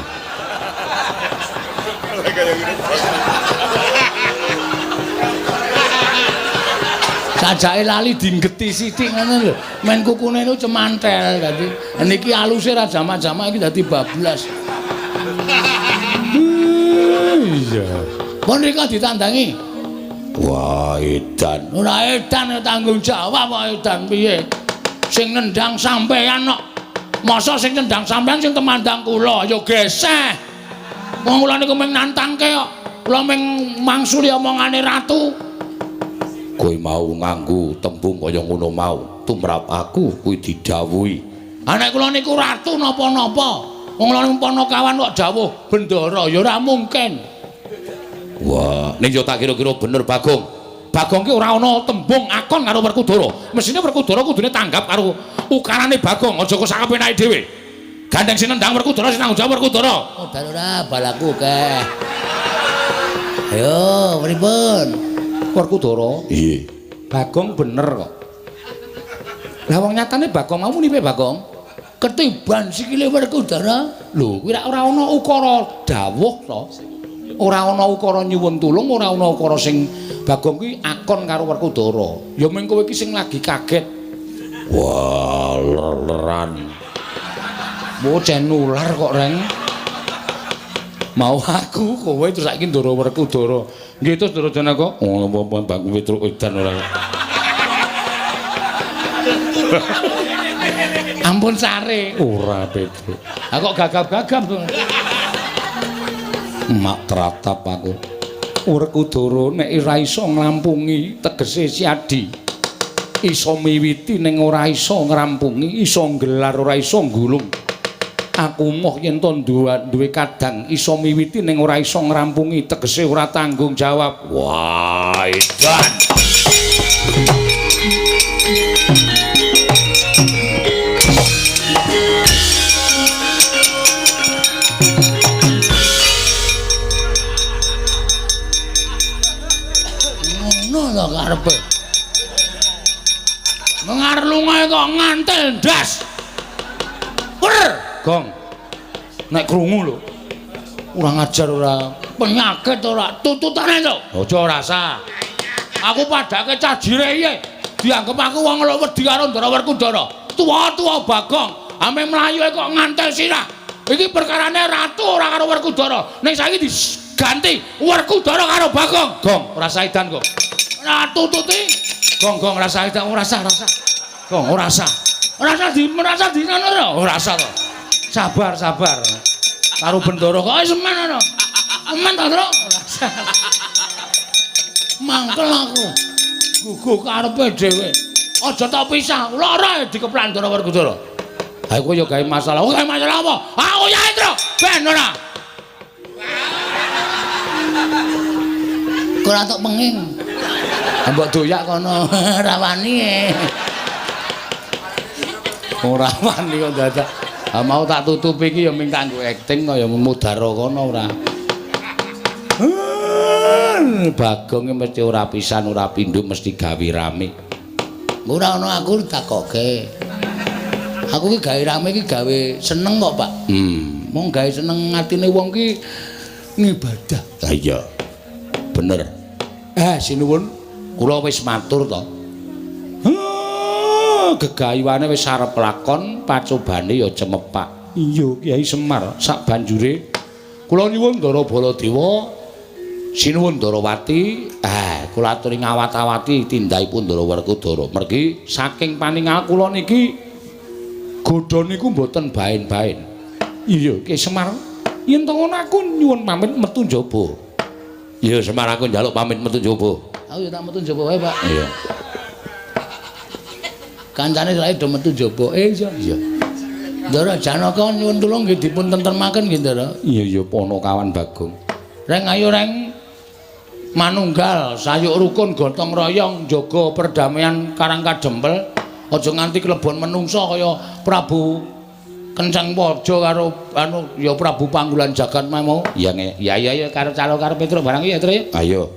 Speaker 2: Sajake lali dinggeti sithik ngono lho. Men kukune niku cemantel dadi. Niki aluse ra jamak-jamak iki dadi bablas.
Speaker 1: Iya.
Speaker 2: Pun rika ditandangi.
Speaker 1: Wah, edan.
Speaker 2: Ora edan tanggung jawab kok edan piye? Sing nendang sampeyan kok. Masa sing nendang sampeyan sing temandang kula ya geseh. Wong kula niku mung nantangke kok. Kula mung mangsuli omongane ratu.
Speaker 1: Kowe mau nganggo tembung kaya ngono mau, tumrap aku kuwi didhawuhi.
Speaker 2: Ha nek kula niku ratu napa-napa. Wong kula niku Panakawan kok dawuh bendara ya ora mungkin.
Speaker 1: Wah, ning yo tak kira-kira bener Bagong.
Speaker 2: Bagong ki ora ana tembung akon karo Werkudara. Mesine Werkudara kudune tanggap karo ukarane Bagong, aja kok sakapenake dhewe. Gandeng sing nendang Werkudara sing tanggung jawab Werkudara. Oh, ora balaku keh. Ayo, pripun? Werkudara.
Speaker 1: Iya.
Speaker 2: Bagong bener kok. Lah wong nyatane Bagong mau muni piye Bagong? Ketiban sikile Werkudara. Lho, kuwi ora ana ukara dawuh to. Ora ana ukara nyuwun tulung, ora ana ukara sing Bagong kuwi akon karo Werkudara. Ya mung kowe iki sing lagi kaget.
Speaker 1: Wah, leran.
Speaker 2: Bocah nular kok, Reng. Mau aku kowe terus saiki Ndara Werkudara. Nggih terus Ndara Janaka.
Speaker 1: Oh, apa Bagong Petruk edan ora.
Speaker 2: Ampun sare.
Speaker 1: Ora Petruk.
Speaker 2: Ha kok gagap-gagap to.
Speaker 1: Mak tratap aku. Werkudara nek ora iso nglampungi tegese Siadi. Iso miwiti ning ora iso ngrampungi, iso nggelar ora iso nggulung. Aku moh yen to duwe kadang iso miwiti ning ora iso ngrampungi, tegese ora tanggung jawab. Wah, edan.
Speaker 2: Ngono to karepe. Mengarlungae kok ngantel ndas. Wer,
Speaker 1: gong. Nek krungu lho.
Speaker 2: Ora ngajar ora penyakit ora tututane to.
Speaker 1: Aja rasa.
Speaker 2: Aku padake cah jire iye. Dianggep aku wong lho wedi karo Ndara Werkudara. Tuwa-tuwa Bagong, ame mlayu kok ngantel sirah. Iki perkarane ratu ora karo Werkudara. Ning saiki diganti Werkudara karo Bagong.
Speaker 1: Gong, ora saidan kok.
Speaker 2: Ora tututi.
Speaker 1: Gong, gong ora saidan, ora sah, ora sah. Gong, ora sah.
Speaker 2: Ora sah di merasa di ngono ora?
Speaker 1: Ora sah to. Sabar, sabar. Karo Bendara kok
Speaker 2: semen ngono. Semen to, Tru? Ora sah. Mangkel aku. Guguh karepe dhewe. Aja tak pisah. Lara dikeplak Ndara Werkudara.
Speaker 1: Ha iku ya gawe masalah.
Speaker 2: Oh, gawe masalah apa? Aku ya, Tru. Ben ora. Ora tok penging.
Speaker 1: Mbok doyak
Speaker 2: kono ora wani.
Speaker 1: Ora wani kok dadak. Ha mau tak tutupi iki ya mung kanggo akting kaya mudara kono ora. Bagong mesti ora pisan ora pindho mesti gawe rame.
Speaker 2: Ora ana aku takoke. Aku ki gawe rame ki gawe seneng kok, Pak. Mong gawe seneng atine wong ki ngibadah.
Speaker 1: Ha iya. Bener. Sinuwun, kula wis matur to. Gegayuhane wis arep lakon, pacobane ya cemepak. Iya, Kyai Semar, sak banjure kula nyuwun Ndara Baladewa, sinuwun Ndarawati, kula aturi ngawat-awati tindakipun Ndara Werkudara. Mergi saking paningal kula niki godha niku mboten baen-baen. Iya, Kyai Semar, yen to ngono aku nyuwun pamit metu njaba. Iya, Semar, aku njaluk pamit metu njaba.
Speaker 2: Aku ya tak metu njaba wae, Pak.
Speaker 1: Iya.
Speaker 2: Kancane saiki do metu njaba. Iya.
Speaker 1: Iya.
Speaker 2: Ndara Janaka nyuwun tulung nggih dipun tentremaken nggih, Ndara.
Speaker 1: Iya, iya, Ponokawan Bagong.
Speaker 2: Reng ayo reng manunggal sayuk rukun gotong royong jaga perdamaian Karang Kadempel. Aja nganti klebon menungsa kaya Prabu Kenceng Waja karo anu ya Prabu Panggulan Jagat mau.
Speaker 1: Iya,
Speaker 2: ya ya ya karo calo karo Petruk barang ya, Tru.
Speaker 1: Ayo.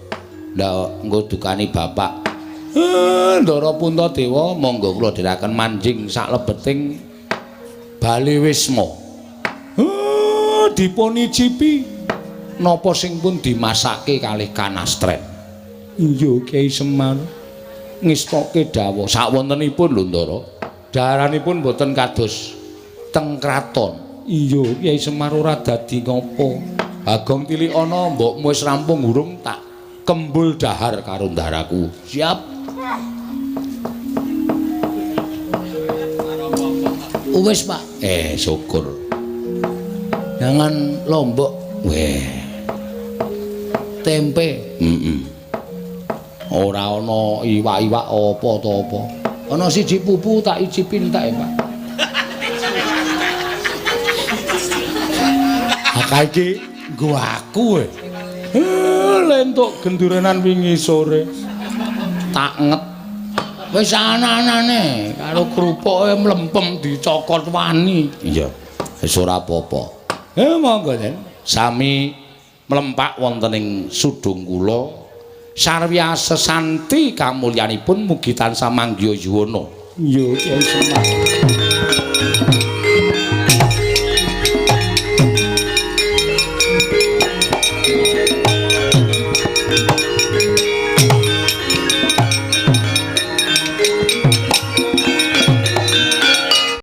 Speaker 1: Lah engko dukani bapak. Ndara Puntadewa monggo kula dherekaken manjing saklebeting Bale Wisma. Dipunicipi napa sing pun dimasake kalih kanastren. Iya, Kyai Semar. Ngestoke dawuh sakwontenipun lho, Ndara. Daharanipun boten kados teng kraton. Iya, Kyai Semar ora dadi ngopo. Bagong tilik ana mbokmu wis rampung urung tak kembul dahar karo ndaraku.
Speaker 2: Siap. Wis, Pak.
Speaker 1: Syukur.
Speaker 2: Jangan lombok.
Speaker 1: Weh.
Speaker 2: Tempe.
Speaker 1: Heeh. Ora ana iwak-iwak apa to apa.
Speaker 2: Ana siji pupu tak icipi entek, Pak.
Speaker 1: Ha iki nggo aku. Lentuk gendurenan wingi sore. Tak nget.
Speaker 2: Wis ana-anane karo krupuke mlempem dicokot wani.
Speaker 1: Iya, wis ora apa-apa. Monggo, Den. Sami mlempak wonten ing sudung kula. Sarwya sesanti kamulyanipun mugi tansah manggiha yuwana.
Speaker 2: Iya, Kyai Semar.